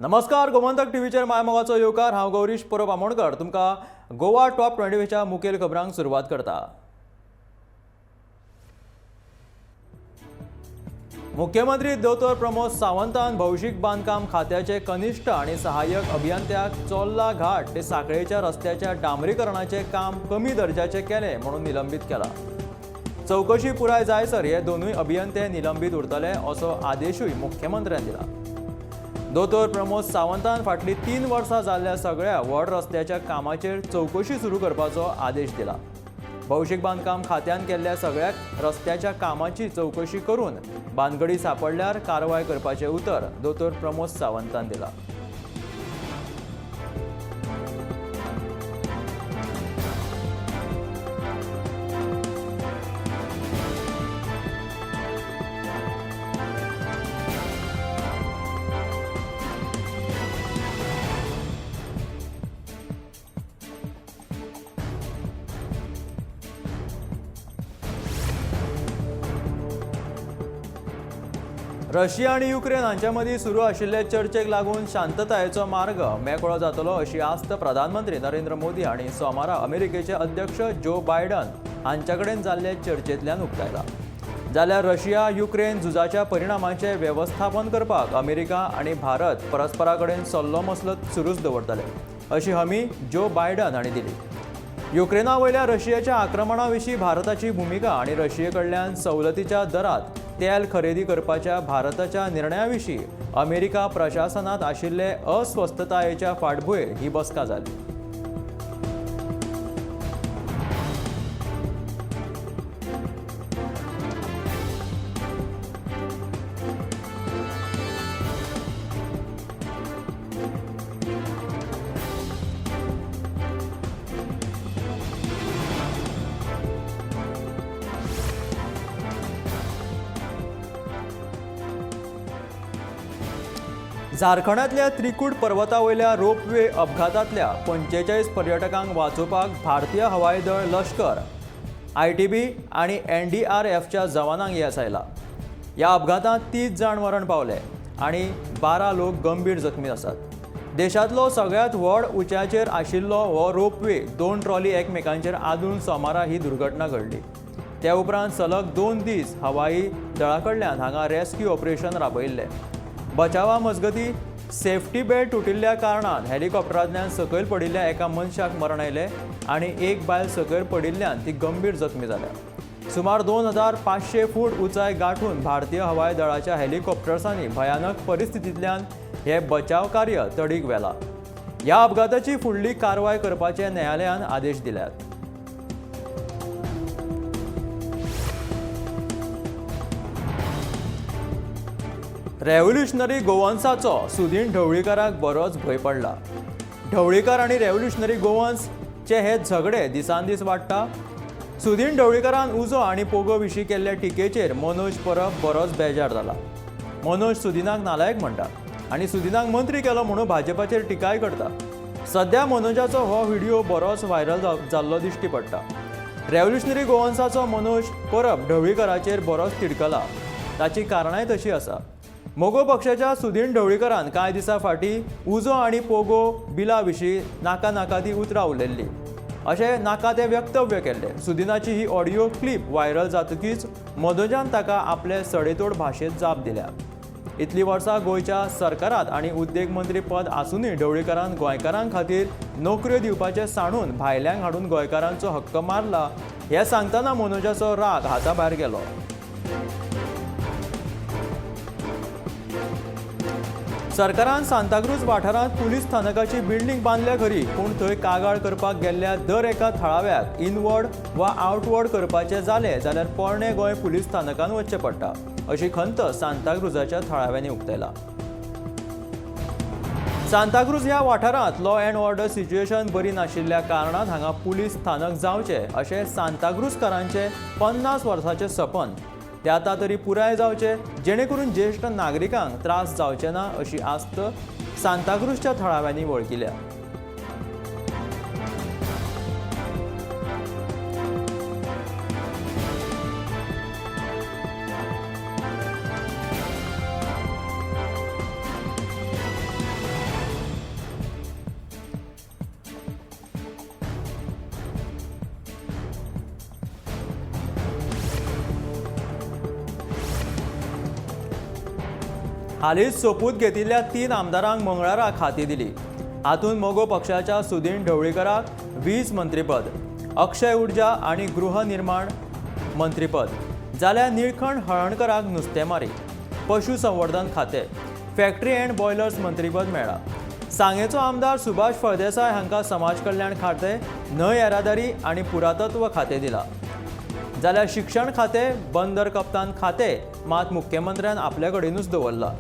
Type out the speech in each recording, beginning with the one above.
नमस्कार, गोमंतक टीव्हीचेर मायमोगाचो येवकार. हांव गौरीश परब आमोणकर तुमकां गोवा टॉप 20च्या मुखेल खबरांक सुरवात करता. मुख्यमंत्री दोतोर प्रमोद सावंतान भौशीक बांदकाम खात्याचे कनिष्ठ आणि सहाय्यक अभियंत्याक चोल्ला घाट ते साखळेच्या रस्त्याच्या डांबरीकरणाचे काम कमी दर्जाचे केले म्हणून निलंबीत केला. चवकशी पुराय जायसर हे दोनूय अभियंते निलंबीत उरतले असो आदेशूय मुख्यमंत्र्यान दिला. दोतोर प्रमोद सावंतान फाटलीं 3 वर्सां जाल्ल्या सगळ्या व्हड रस्त्याच्या कामाचेर चवकशी सुरू करपाचो आदेश दिला. भौशीक बांदकाम खात्यान केल्ल्या सगळ्या रस्त्याच्या कामाची चवकशी करून बांदगडी सापडल्यार कारवाय करपाचें उतर दोतोर प्रमोद सावंतान दिला. रशिया आनी युक्रेन हांचे मदीं सुरू आशिल्ले चर्चेक लागून शांततायेचो मार्ग मेकळो जातलो अशी आस्त प्रधानमंत्री नरेंद्र मोदी हांणी सोमारा अमेरिकेचे अध्यक्ष जो बायडन हांचे कडेन जाल्ले चर्चेंतल्यान उक्तायला. जाल्यार रशिया युक्रेन झुजाच्या परिणामाचें वेवस्थापन करपाक अमेरिका आनी भारत परस्परा कडेन सल्लो मसलत सुरूच दवरतले अशी हमी जो बायडन हांणी दिली. युक्रेना वयल्या रशियेच्या आक्रमणा विशीं भारताची भुमिका आनी रशिये कडल्यान सवलतीच्या दरांत तेल खरेदी करपाच्या भारताच्या निर्णया विशीं अमेरिका प्रशासनांत आशिल्ले अस्वस्थतायेच्या फाटभूंयेर ही बसका जाली. झारखंडांतल्या त्रिकूट पर्वता वयल्या रोपवे अपघातांतल्या 45 पर्यटकांक वाचोवपाक भारतीय हवाई दळ लश्कर, ITB आनी NDRFच्या जवानांक येस आयला. ह्या अपघातांत 30 जाण मरण पावले आनी 12 लोक गंभीर जखमी आसात. देशांतलो सगळ्यांत व्हड उंचायेचेर आशिल्लो हो रोपवे 2 ट्रॉली एकमेकांचेर आदळून सोमारा ही दुर्घटना घडली. त्या उपरांत सलग 2 दीस हवाई दळा कडल्यान हांगा रेस्क्यू ऑपरेशन राबयिल्लें. बचावा मजगती सेफ्टी बेल्ट तुटिल्ल्या कारणान हेलिकॉप्टरांतल्यान सकयल पडिल्ल्या एका मनशाक मरण आयलें आनी एक बायल सकयल पडिल्ल्यान ती गंभीर जखमी जाल्या. सुमार 2500 फूट उंचाय गांठून भारतीय हवाई दळाच्या हेलिकॉप्टर्सांनी भयानक परिस्थितींतल्यान हे बचाव कार्य तडीक व्हेलां. ह्या अपघाताची फुडली कारवाय करपाचे न्यायालयान आदेश दिल्यात. रेव्होल्युशनरी गोवन्साचो सुदीन ढवळीकाराक बरोच भंय पडला. ढवळीकार आनी रेव्होल्युशनरी गोवन्सचे हे झगडे दिसान दीस वाडटा. सुदीन ढवळीकारान उजो आनी पोगो विशीं केल्ल्या टिकेचेर मनोज परब बरोच बेजार जाला. मनोज सुदिनाक नालायक म्हणटा आनी सुदिनाक मंत्री केलो म्हणून भाजपाचेर टिकाय करता. सध्या मनोजाचो हो व्हिडिओ बरोच व्हायरल जाल्लो दिश्टी पडटा. रेव्होल्युशनरी गोवन्साचो मनोज परब ढवळीकाराचेर बरोच तिडकला. ताची कारणांय तशी आसा. मगो पक्षाच्या सुदीन ढवळीकारान कांय दिसां फाटीं उजो आनी पोगो बिला विशीं नाका नाका ती उतरां उलयल्लीं अशें नाका तें वक्तव्य केल्लें. सुदिनाची ही ऑडियो क्लिप व्हायरल जातकीच मनोजान ताका आपले सडेतोड भाशेंत जाप दिल्या. इतलीं वर्सां गोंयच्या सरकारांत आनी उद्देग मंत्री पद आसुनूय ढवळीकारान गोंयकारां खातीर नोकऱ्यो दिवपाचें सांडून भायल्यांक हाडून गोंयकारांचो हक्क मारला हें सांगतना मनोजाचो राग हाता भायर गेलो. सरकारान सांताक्रूज वाठारांत पुलीस स्थानकाची बिल्डींग बांदल्या खरी, पूण थंय कागाळ करपाक गेल्ल्या दर एका थळाव्याक इनवर्ड वा आवटवर्ड करपाचें जालें जाल्यार पोरणे गोंय पुलीस स्थानकान वचचें पडटा अशी खंत सांताक्रूजाच्या थळाव्यांनी उक्तायला. सांताक्रूज ह्या वाठारांत लॉ अँड ऑर्डर सिच्युएशन बरी नाशिल्ल्या कारणान हांगा पुलीस स्थानक जावचें अशें सांताक्रूजकारांचें 50 वर्सांचें सपन ते आतां तरी पुराय जावचे जेणे करून ज्येश्ठ नागरिकांक त्रास जावचे ना अशी आस्त सांताक्रूजच्या थळाव्यांनी वळखिल्या. हालींच सोपूत घेतिल्ल्या 3 आमदारांक मंगळारा खाती दिली. हातूंत मगो पक्षाच्या सुदीन ढवळीकराक वीज मंत्रीपद, अक्षय उर्जा आनी गृहनिर्माण मंत्रीपद, जाल्यार निळखंठ हळर्णकराक नुस्तेमारी, पशुसंवर्धन खाते, फॅक्टरी अँड बॉयलर्स मंत्रीपद मेळ्ळा. सांगेचो आमदार सुभाष फळदेसाय हांकां समाज कल्याण खातें, न्हंय येरादारी आनी पुरातत्व खातें दिलां. जाल्यार शिक्षण खातें, बंदर कप्तान खातें मात मुख्यमंत्र्यान आपले कडेनूच दवरलां.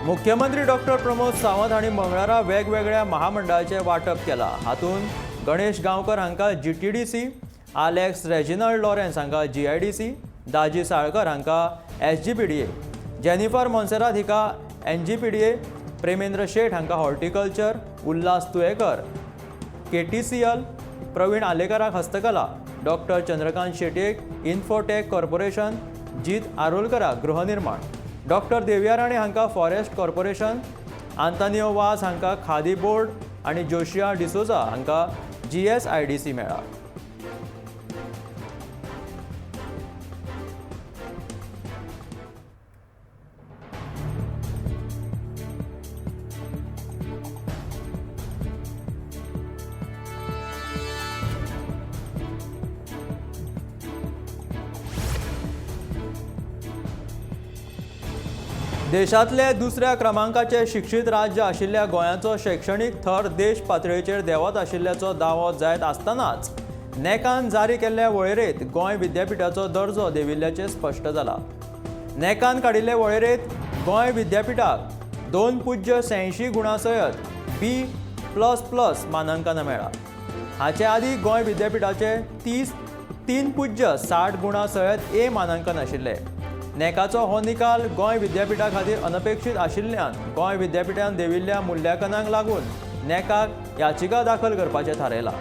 मुख्यमंत्री डॉक्टर प्रमोद सावंत हांणी मंगळारा वेगवेगळ्या महामंडळाचें वांटप केलां. हातूंत गणेश गांवकर हांकां GTDC, Alex Reginald Lawrence हांकां GIDC, Daji Salkar हांकां SGPDA, Jennifer Monserrate हिका NGPDA, Premendra Shet हांकां horticulture, Ulhas Tuyekar KTCL, Praveen आलेकराक हस्तकला, डॉक्टर चंद्रकांत शेटयेक इन्फोटेक कॉर्पोरेशन, जीत आरोलकराक गृहनिर्माण, डॉक्टर देविया राणे हांकां फॉरेस्ट कॉर्पोरेशन, आंतानियो वास हांकां खादी बोर्ड आनी जोशिया डिसोजा हांकां GSIDC मेळ्ळा. देशांतले दुसऱ्या क्रमांकाचे शिक्षीत राज्य आशिल्ल्या गोंयाचो शैक्षणीक थर देश पातळेचेर देंवत आशिल्ल्याचो दावो जायत आसतनाच नॅकान जारी केल्ल्या वळेरेंत गोंय विद्यापिठाचो दर्जो देंविल्ल्याचें स्पश्ट जालां. नॅकान काडिल्ले वळेरेंत गोंय विद्यापिठाक 2.86 गुणां सयत B++ मानांकन मेळ्ळां. हाचे आदीं गोंय विद्यापिठाचे 3.60 गुणां सयत A मानांकन आशिल्लें. नॅकाचो हो निकाल गोंय विद्यापिठा खातीर अनपेक्षीत आशिल्ल्यान गोंय विद्यापिठान देंविल्ल्या मुल्यांकनाक लागून नॅकाक याचिका दाखल करपाचें थारायलां.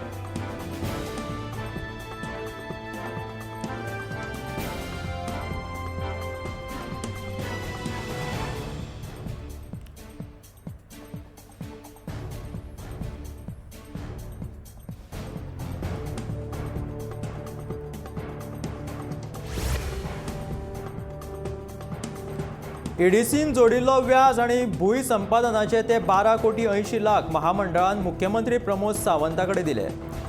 ईडीसीन जोडिल्लो व्याज आनी भूंय संपादनाचे ते 12 कोटी 80 लाख महामंडळान मुख्यमंत्री प्रमोद सावंता कडेन दिले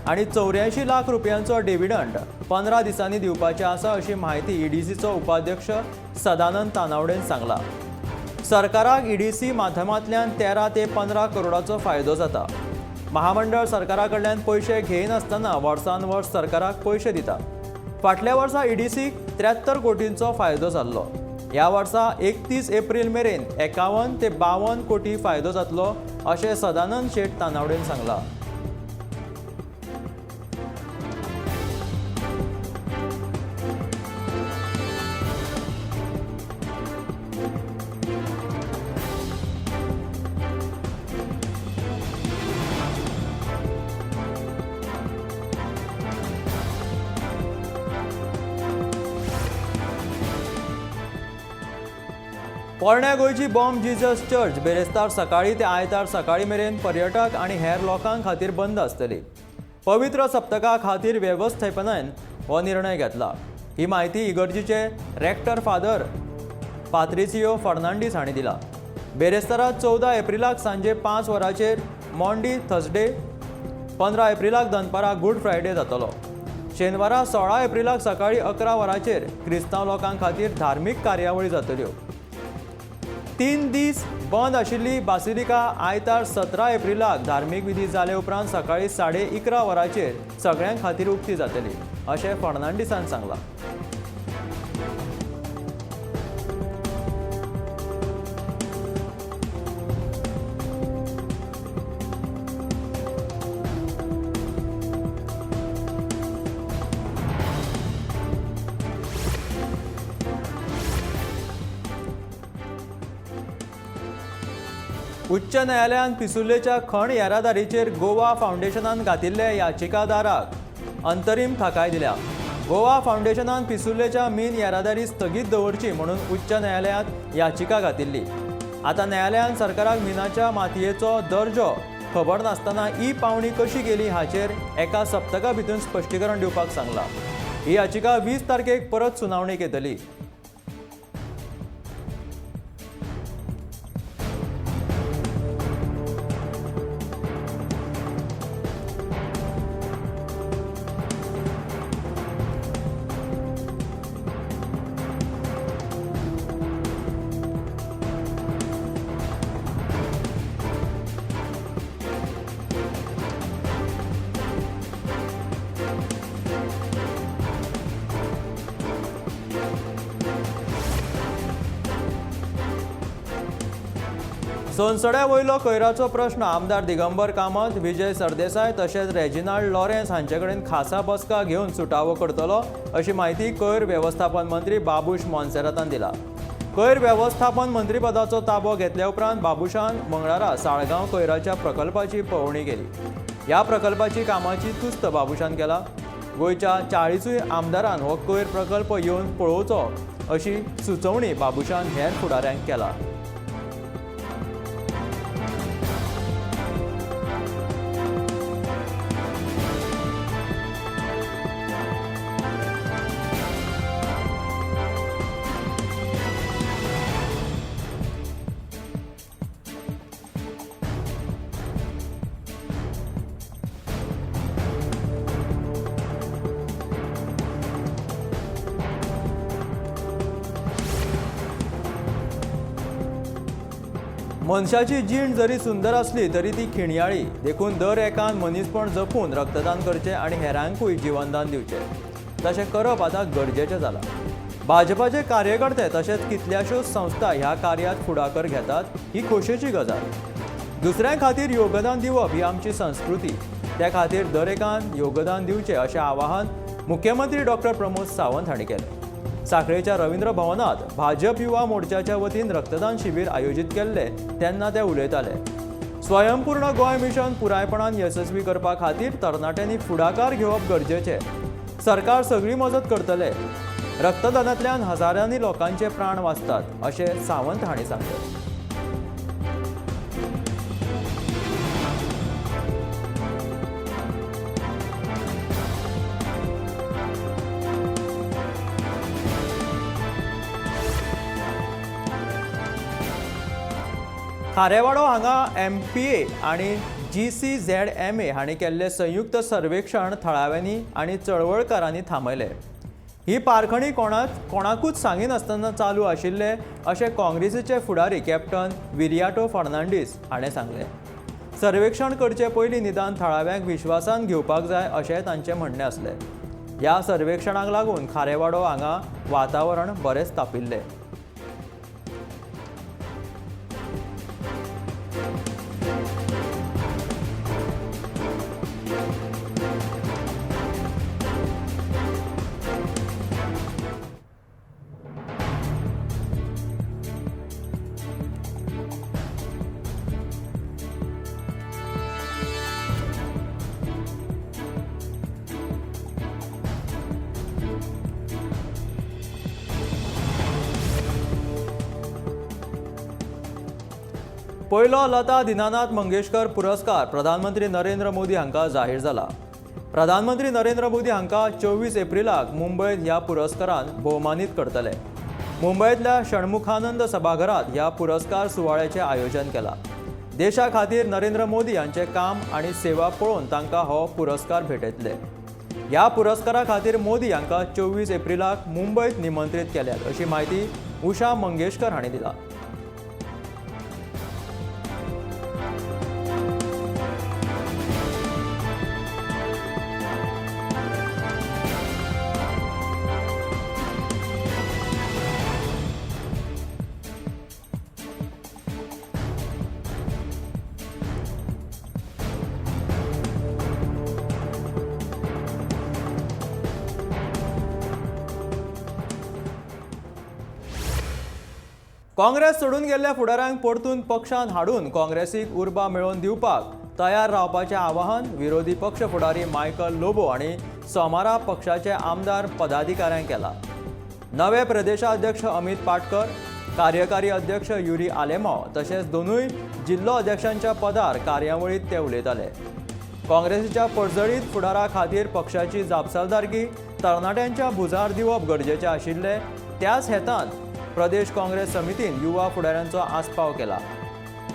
आनी 84 लाख रुपयांचो डिव्हिडंड 15 दिसांनी दिवपाचे आसा अशी म्हायती ईडीसीचो उपाध्यक्ष सदानंद तानावडेन सांगला. सरकाराक ईडीसी माध्यमांतल्यान 13 ते 15 करोडाचो फायदो जाता. महामंडळ सरकारा कडल्यान पयशे घेयनासतना वर्सान वर्स सरकाराक पयशे दिता. फाटल्या वर्सा ईडीसीक 73 कोटींचो फायदो जाल्लो. ह्या वर्सा 31 एप्रील मेरेन 51 ते 52 कोटी फायदो जातलो अशें सदानंद शेट तानावडेन सांगलां. पोरण्या गोंयची बॉम जीजस चर्च बेरेस्तार सकाळी ते आयतार सकाळी मेरेन पर्यटक आनी हेर लोकां खातीर बंद आसतली. पवित्र सप्तका खातीर वेवस्थापनान हो निर्णय घेतला. ही म्हायती इगर्जीचे रेक्टर फादर पात्रिसियो फर्नांडीस हांणी दिला. बेरेस्तारा 14 एप्रिलाक सांजे 5 वरांचेर मॉन्डी थर्सडे, 15 एप्रिलाक दनपारां गुड फ्रायडे जातलो. शेनवारा 16 एप्रिलाक सकाळी 11 वरांचेर क्रिस्तांव लोकां खातीर धार्मीक कार्यावळी जातल्यो. 3 दीस बंद आशिल्ली बासिलिका आयतार 17 एप्रिलाक धार्मीक विधी जाले उपरांत सकाळी 11:30 वरांचेर सगळ्यां खातीर उक्ती जातली अशें फर्नांडीसान सांगलां. उच्च न्यायालयान पिसुर्लेच्या खण येरादारीचेर गोवा फावंडेशनान घातिल्ले याचिकादाराक अंतरीम थाकाय दिल्या. गोवा फावंडेशनान पिसुर्लेच्या मीन येरादारी स्थगीत दवरची म्हणून उच्च न्यायालयांत याचिका घातिल्ली. आतां न्यायालयान सरकाराक मिनाच्या मातयेचो दर्जो खबर नासतना ई पावणी कशी केली हाचेर एका सप्तका भितर स्पश्टीकरण दिवपाक सांगला. ही याचिका 20 तारखेक परत सुनावणेक येतली. सोनसड्या वयलो कोयराचो प्रश्न आमदार दिगंबर कामत, विजय सरदेसाय तशेंच रेजिनाल्ड लॉरेन्स हांचे कडेन खासा बसका घेवन सुटावो करतलो अशी म्हायती कोयर वेवस्थापन मंत्री बाबूश मोन्सेरातान दिला. कोयर वेवस्थापन मंत्रीपदाचो ताबो घेतल्या उपरांत बाबूशान मंगळारा साळगांव कोयराच्या प्रकल्पाची पळोवणी केली. ह्या प्रकल्पाची कामाची तुस्त बाबूशान केला. गोंयच्या 40 आमदारान हो कोयर प्रकल्प येवन पळोवचो अशी सुचोवणी बाबूशान हेर फुडाऱ्यांक केला. मनशाची जीण जरी सुंदर आसली तरी ती खिणयाळी, देखून दर एकान मनीसपण जपून रक्तदान करचें आनी हेरांकूय जिवनदान दिवचें. तशें करप आतां गरजेचें जालां. भाजपाचे कार्यकर्ते तशेंच कितल्याश्योच संस्था ह्या कार्यांत फुडाकार घेतात ही खोशेची गजाल. दुसऱ्यां खातीर योगदान दिवप ही आमची संस्कृती, त्या खातीर दर एकान योगदान दिवचें अशें आवाहन मुख्यमंत्री डॉक्टर प्रमोद सावंत हांणी केलें. साखळेच्या रवींद्र भवनात भाजप युवा मोर्चाच्या वतीन रक्तदान शिबीर आयोजीत केल्ले तेन्ना ते उलयताले. स्वयंपूर्ण गोंय मिशन पुरायपणान यशस्वी करपा खातीर तरणाट्यांनी फुडाकार घेवप गरजेचें. सरकार सगळी मजत करतले. रक्तदानांतल्यान हजारांनी लोकांचे प्राण वाचतात अशें सावंत हांणी सांगलें. खारेवाडो हांगा MPA आनी GCZMA हांणी केल्लें संयुक्त सर्वेक्षण थळाव्यांनी आनी चळवळकारांनी थांबयलें. ही पारखणी कोणाकूच सांगिनासतना चालू आशिल्ले अशें काँग्रेसीचे फुडारी कॅप्टन विरियाटो फर्नांडीस हाणें सांगलें. सर्वेक्षण करचे पयलीं निदान थळाव्यांक विश्वासान घेवपाक जाय अशें तांचें म्हणणें आसलें. ह्या सर्वेक्षणाक लागून खारेवाडो हांगा वातावरण बरेंच तापिल्लें. पयलो लता दीनानाथ मंगेशकर पुरस्कार प्रधानमंत्री नरेंद्र मोदी हांकां जाहीर जाला. प्रधानमंत्री नरेंद्र मोदी हांकां 24 एप्रिलाक मुंबयत ह्या पुरस्कारान भोवमानीत करतले. मुंबयतल्या षण्मुखानंद सभाघरांत ह्या पुरस्कार सुवाळ्याचें आयोजन केलां. देशा खातीर नरेंद्र मोदी हांचें काम आनी सेवा पळोवन तांकां हो पुरस्कार भेटयतले. ह्या पुरस्कारा खातीर मोदी हांकां 24 एप्रिलाक मुंबयत निमंत्रीत केल्यात अशी म्हायती उषा मंगेशकर हांणी दिला. काँग्रेस सोडून गेल्ल्या फुडाऱ्यांक परतून पक्षांत हाडून काँग्रेसीक उर्बा मेळोवन दिवपाक तयार रावपाचें आवाहन विरोधी पक्ष फुडारी मायकल लोबो हांणी सोमारा पक्षाचे आमदार पदाधिकाऱ्यांक केलां. नवे प्रदेशाध्यक्ष अमित पाटकर, कार्यकारी अध्यक्ष युरी आलेमाव तशेंच दोनूय जिल्लो अध्यक्षांच्या पदार कार्यावळींत ते उलयताले. काँग्रेसीच्या पर्जळीत फुडारा खातीर पक्षाची जापसालदारकी तरणाट्यांच्या भुजार दिवप गरजेचें आशिल्लें. त्याच हेतान प्रदेश काँग्रेस समितीन युवा फुडाऱ्यांचो आस्पाव केला.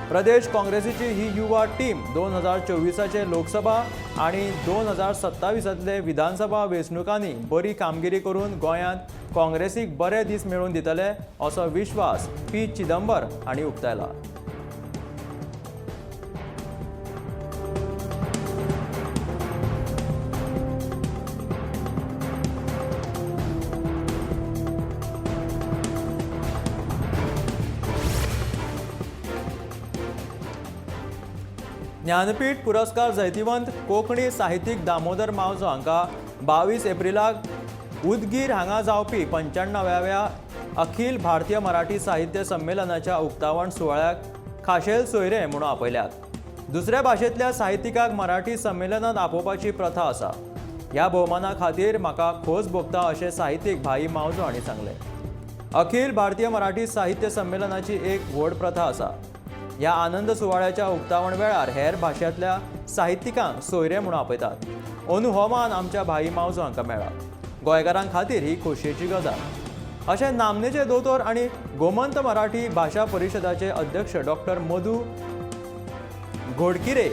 प्रदेश काँग्रेसीची ही युवा टीम 2024 लोकसभा आनी 2027 विधानसभा वेंचणुकांनी बरी कामगिरी करून गोंयांत काँग्रेसीक बरे दीस मेळोवन दितले असो विश्वास पी चिदंबर हांणी उक्तायला. ज्ञानपीठ पुरस्कार जैतिवंत कोंकणी साहित्यीक दामोदर मावजो हांकां 22 एप्रिलाक उदगीर हांगा जावपी 95व्या अखिल भारतीय मराठी साहित्य संमेलनाच्या उक्तावण सुवाळ्याक खाशेल सोयरे म्हणून आपयल्यात. दुसऱ्या भाशेंतल्या साहित्यिकाक मराठी संमेलनात आपोवपाची प्रथा आसा. ह्या भोवमाना खातीर म्हाका खोस भोगता अशें साहित्यीक भाई मावजो हांणी सांगलें. अखिल भारतीय मराठी साहित्य संमेलनाची एक व्हड प्रथा आसा. ह्या आनंद सुवाळ्याच्या उक्तावण वेळार हेर भाशेंतल्या साहित्यिकांक सोयरे म्हणून आपयतात. अंदू हो मान आमच्या भाई मावजो हांकां मेळ्ळा. गोंयकारां खातीर ही खोशयेची गजाल अशें नामनेचे दोतोर आनी गोमंत मराठी भाशा परिशदाचे अध्यक्ष डॉक्टर मधू घोडकिरे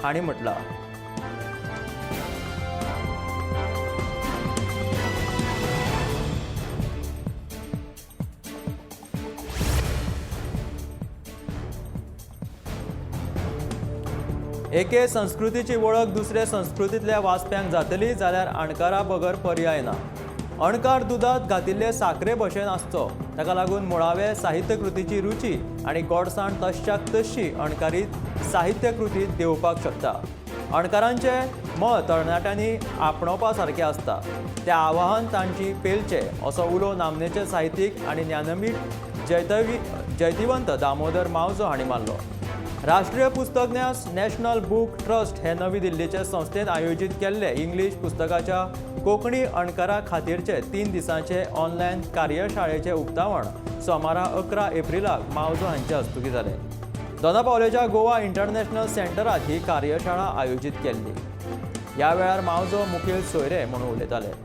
हांणी म्हटलां. एके संस्कृतीची वळख दुसरे संस्कृतींतल्या वाचप्यांक जातली जाल्यार अणकारा बगर पर्याय ना. अणकार दुदांत घातिल्ले साखरे भशेन आसचो. ताका लागून मुळावे साहित्यकृतीची रुची आनी गोडसाण तश्याक तशी अणकारीत साहित्यकृतींत देंवपाक शकता. अणकारांचें मत तरणाट्यांनी आपणावपा सारकें आसता. तें आवाहन तांची पेलचें असो उलो नामनेचे साहित्यीक आनी ज्ञानपीठ जैतिवंत दामोदर मावजो हांणी मारलो. राष्ट्रीय पुस्तक न्यास नॅशनल बूक ट्रस्ट हे नवी दिल्लीचे संस्थेन आयोजीत केल्ले इंग्लीश पुस्तकाच्या कोंकणी अणकारा खातीरचे 3 दिसांचे ऑनलायन कार्यशाळेचें उक्तावण सोमारा 11 एप्रिलाक मावजो हांचे हस्तुकीं जालें. दोना पावलेच्या गोवा इंटरनॅशनल सेंटरांत ही कार्यशाळा आयोजीत केल्ली. ह्या वेळार मावजो मुखेल सोयरे म्हणून उलयताले.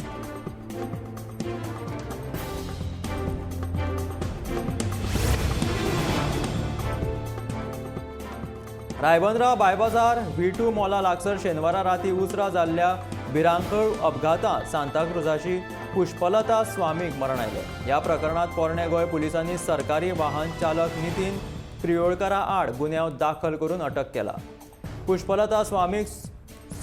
रायबंद्रा बायबाजार V2 मॉला लागसर शेनवारा राती उसरा जाल्ल्या भिरांकूळ अपघातांत सांताक्रुजाची पुष्पलता स्वामीक मरण आयलें. ह्या प्रकरणांत पोरणे गोंय पुलिसांनी सरकारी वाहन चालक नितीन प्रियोळकरा आड गुन्यांव दाखल करून अटक केला. पुष्पलता स्वामीक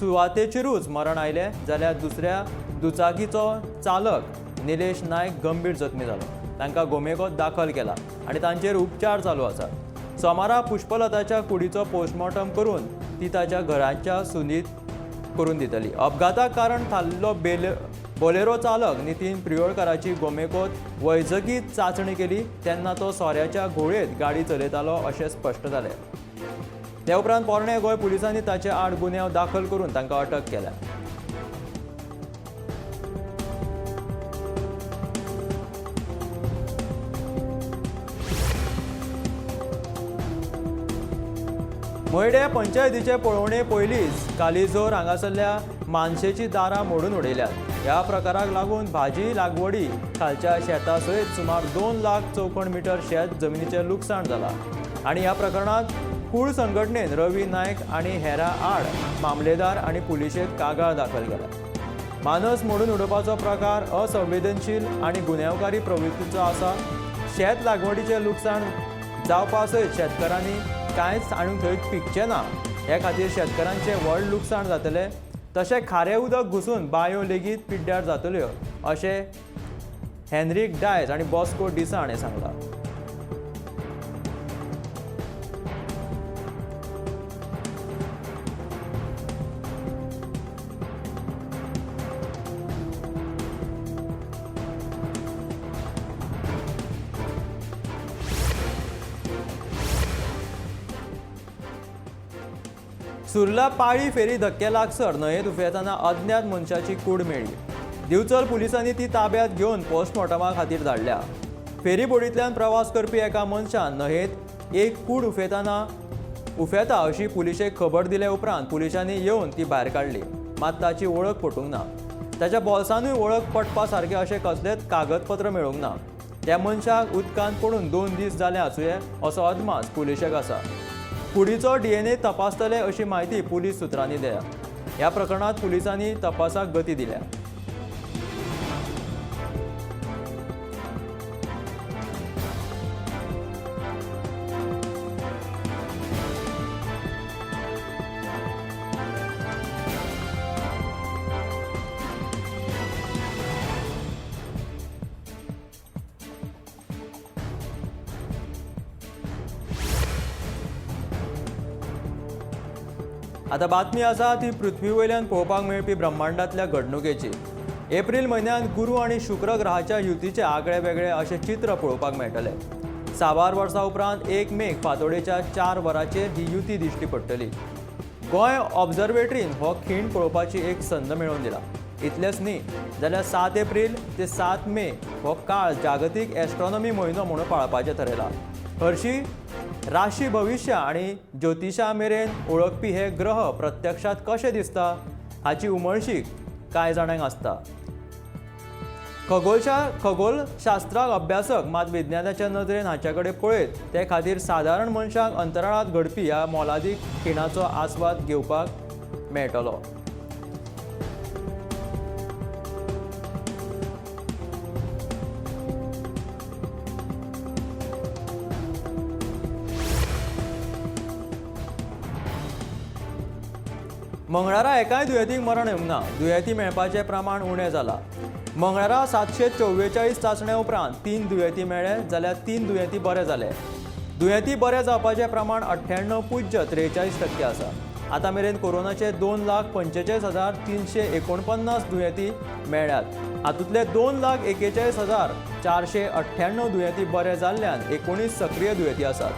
सुवातेचेरूच मरण आयलें जाल्यार दुसऱ्या दुचाकीचो चालक निलेश नायक गंभीर जखमी जालो. तांकां गोमेकॉत दाखल केला आनी तांचेर उपचार चालू आसात. सोमारा पुष्पलताच्या कुडीचो पोस्टमॉर्टम करून ती ताच्या घराच्या सुनीत करून दितली. अपघाताक कारण थारिल्लो बोलेरो चालक नितीन प्रियोळकराची गोमेकॉत वैजकी चांचणी केली तेन्ना तो सोऱ्याच्या घोळयेंत गाडी चलयतालो अशें स्पश्ट जालें. ते उपरांत पोरणे गोंय पुलिसांनी ताचे आड गुन्यांव दाखल करून तांकां अटक केल्या. मयडे पंचायतीचे पळोवणे पयलींच कालिझोर हांगासरल्या मानशेची दारां मोडून उडयल्यात. ह्या प्रकाराक लागून भाजी लागवडी खालच्या शेता सयत सुमार 2 लाख चौखण मिटर शेत जमिनीचें लुकसाण जालां आनी ह्या प्रकरणांत कूळ संघटनेन रवी नायक आनी हेरा आड मामलेदार आनी पुलिशेंत कागाळ दाखल केल्या. मानस मोडून उडोवपाचो प्रकार असंवेदनशील आनी गुन्यांवकारी प्रवृत्तीचो आसा. शेत लागवडीचें लुकसाण जावपा सयत शेतकारांनी कांयच आनी थंय पिकचें ना हे खातीर शेतकारांचें व्हड लुकसाण जातलें. तशें खारें उदक घुसून बांयो लेगीत पिड्ड्यार जातल्यो अशें हेनरीक डायस आनी बॉस्को डिसा हाणें सांगलां. सुर्ला पाळी फेरी धक्के लागसर न्हंयेत उफेतना अज्ञात मनशाची कूड मेळ्ळी. दिवचल पुलिसांनी ती ताब्यात घेवन पोस्टमॉर्टमा खातीर धाडल्या. फेरीबोटींतल्यान प्रवास करपी एका मनशान न्हंयेत एक कूड उफेता अशी पुलिशेक खबर दिले उपरांत पुलिसांनी येवन ती भायर काडली. मात ताची वळख पटूंक ना. ताच्या बोल्सानूय वळख पटपा सारकें अशें कसलेंच कागदपत्र मेळूंक ना. त्या मनशाक उदकांत पडून 2 दीस जाले आसुये असो अदमास पुलिशेक आसा. कुडीचो DNA तपासतले अशी म्हायती पुलीस सुत्रांनी दिल्या. ह्या प्रकरणांत पुलिसांनी तपासाक गती दिल्या. आतां बातमी आसा ती पृथ्वी वयल्यान पळोवपाक मेळपी ब्रह्मांडांतल्या घडणुकेची. एप्रील म्हयन्यांत गुरू आनी शुक्र ग्रहाच्या युतीचे आगळे वेगळे अशें चित्र पळोवपाक मेळटलें. साबार वर्सां उपरांत 1 मेक फांतोडेच्या 4 वरांचेर ही युती दिश्टी पडटली. गोंय ऑब्जर्वेटरीन हो खीण पळोवपाची एक संद मेळोवन दिला. इतलेंच न्ही जाल्यार 7 एप्रील ते 7 मे हो काळ जागतीक एस्ट्रॉनॉमी म्हयनो म्हणून पाळपाचें थरयला. हरशी राशी भविश्य आनी ज्योतिशा मेरेन वळखपी हे ग्रह प्रत्यक्षात कशे दिसता हाची उमळशीक कांय जाणांक आसता. खगोलशास्त्राक अभ्यासक मात विज्ञानाच्या नदरेन हाचे कडेन पळयत ते खातीर सादारण मनशांक अंतराळांत घडपी ह्या मोलादीक खिणाचो आस्वाद घेवपाक मेळटलो. मंगळारा एकाय दुयेंतीक मरण येवंक ना. दुयेंती मेळपाचें प्रमाण उणें जालां. मंगळारा 744 चांचण्या उपरांत 3 दुयेंती मेळ्ळे जाल्यार 3 दुयेंती बरे जाले. दुयेंती बरे जावपाचें प्रमाण 98.43% आसा. आतां मेरेन कोरोनाचे 2,45,349 दुयेंती मेळ्ळ्यात. हातूंतले 2,41,498 दुयेंती बरे जाल्ल्यान 19 सक्रीय दुयेंती आसात.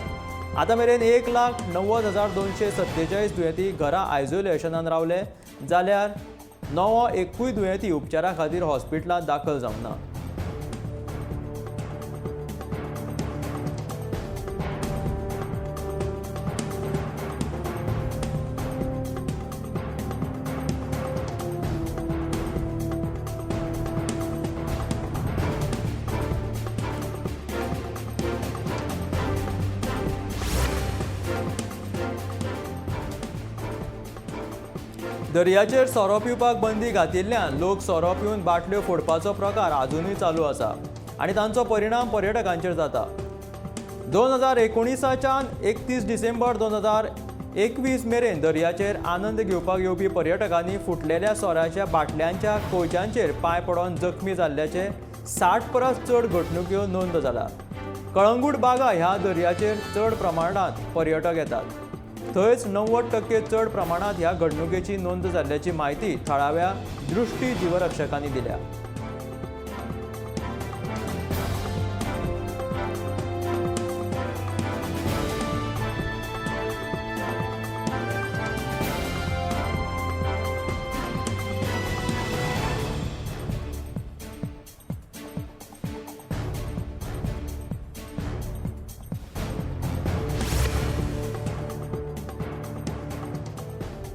आतां मेरेन 1,90,247 दुयेंती घरा आयसोलेशनान रावले जाल्यार नवो एकूय दुयेंती उपचारा खातीर हॉस्पिटलांत दाखल जावंक ना. दर्याचेर सोरो पिवपाक बंदी घातिल्ल्यान लोक सोरो पिवन बाटल्यो फोडपाचो प्रकार आजुनूय चालू आसा आनी तांचो परिणाम पर्यटकांचेर जाता. 2019च्यान 31 डिसेंबर 2021 मेरेन दर्याचेर आनंद घेवपाक येवपी पर्यटकांनी फुटलेल्या सोऱ्याच्या बाटल्यांच्या कोयच्यांचेर पांय पडोवन जखमी जाल्ल्याचे 60 परस चड घडणुक्यो नोंद जाला. कळंगूट बागा ह्या दर्याचेर चड प्रमाणांत पर्यटक येतात. थंयच 90% चड प्रमाणांत ह्या घडणुकेची नोंद जाल्ल्याची म्हायती थळाव्या दृष्टी जीवरक्षकांनी दिल्या.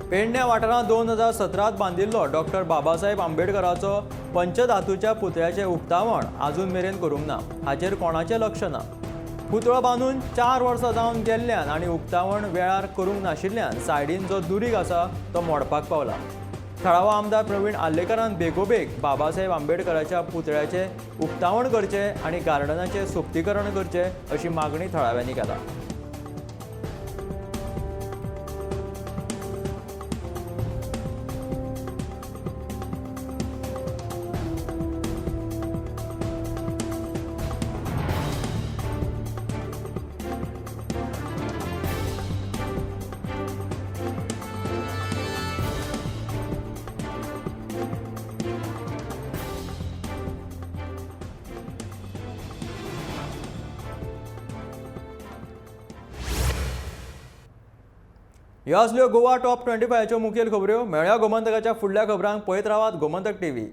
पेडण्या वाठारांत 2017 बांदिल्लो डॉक्टर बाबासाहेब आंबेडकराचो पंचधातूच्या पुतळ्याचें उक्तावण आजून मेरेन करूंक ना. हाचेर कोणाचें लक्ष ना. पुतळो बांदून 4 वर्सां जावन गेल्ल्यान आनी उक्तावण वेळार करूंक नाशिल्ल्यान सायडीन जो दुरीग आसा तो मोडपाक पावला. थळावो आमदार प्रवीण आर्लेकरान बेगोबेग बाबासाहेब आंबेडकराच्या पुतळ्याचें उक्तावण करचें आनी गार्डनाचें सोबतीकरण करचें अशी मागणी थळाव्यांनी केला. ह्यो आसल्यो गोवा टॉप 25च्यो मुखेल खबऱ्यो. मेळया गोमंतकाच्या फुडल्या खबरांक. पळयत रावात गोमंतक टीव्ही.